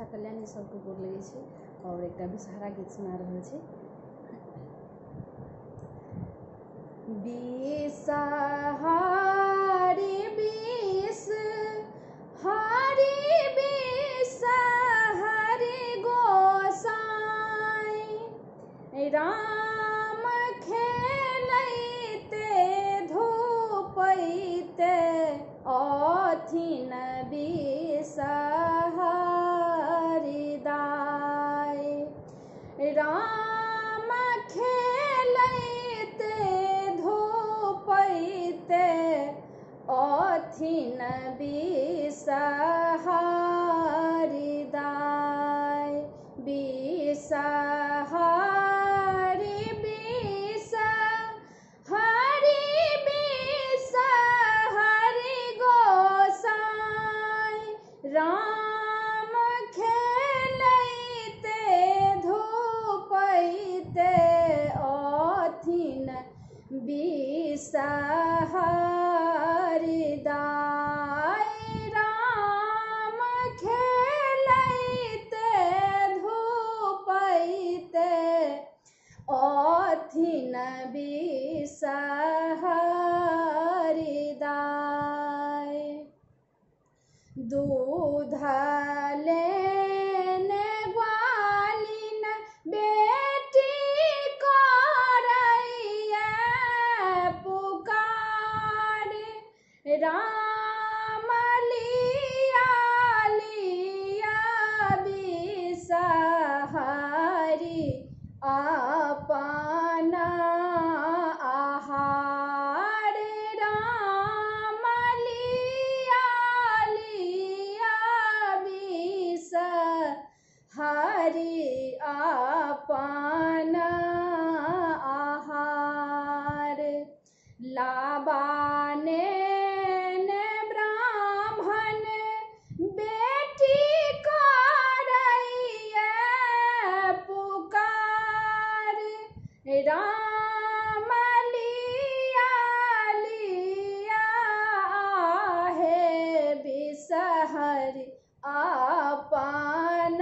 झा कल्याणी सबके गोर लगै छी आओर एकटा विषहरा गीत सुना रहल छी। बिषहारी बिष हरि बिषहरि गोसाई, राम खेलैते धूपैते अथिन बिषहरि दाय। राम खेलैते धूपैते अथिन बिषहरि दाय। बिषहरि बिषहरि बिषहरि गोसाई, राम खेलैते धूपैते अथिन बिषहरि दाय। राम खेलैते धूपैते अथिन बिषहरि दाय। दूध लेने ग्वालिन बेटी करैया पुकार, राम लिया लिया बिषहरि अपन आहार। राम लिया लिया बिषहरि अपन आहार। लाबाने ने ब्राह्मण बेटी करैया पुकार, राम लिया लिया हे बिषहरि अपन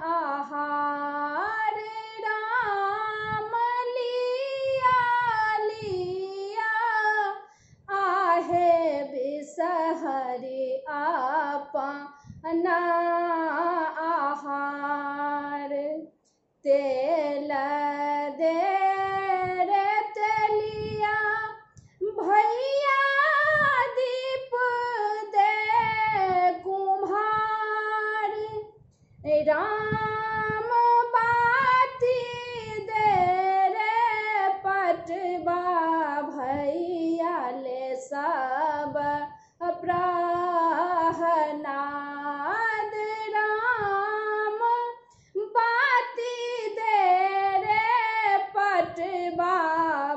आहार। राम लिया लिया आहे बिषहरि अपन आहार। तेल दे रे तेलिया भैया दीप दे कुम्हार, राम बाती दे रे पटवा भैया ले सब प्रहनाद। राम बाती दे रे पटवा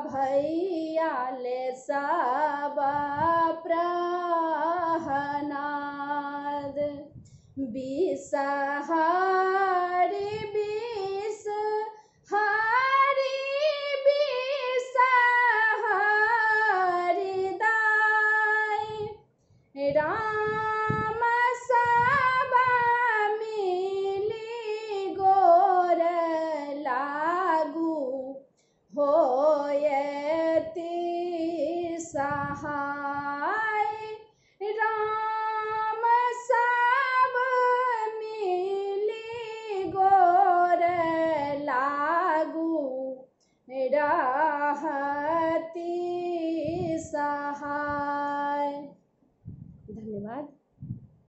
भैया ले सब प्रहनाद। बिषहरि बिषहरि बिषहरि दाय, राम सब मिली गोर लागू होयती सहाय। राम सब मिली गोर लागू रहती सहाय। धन्यवाद।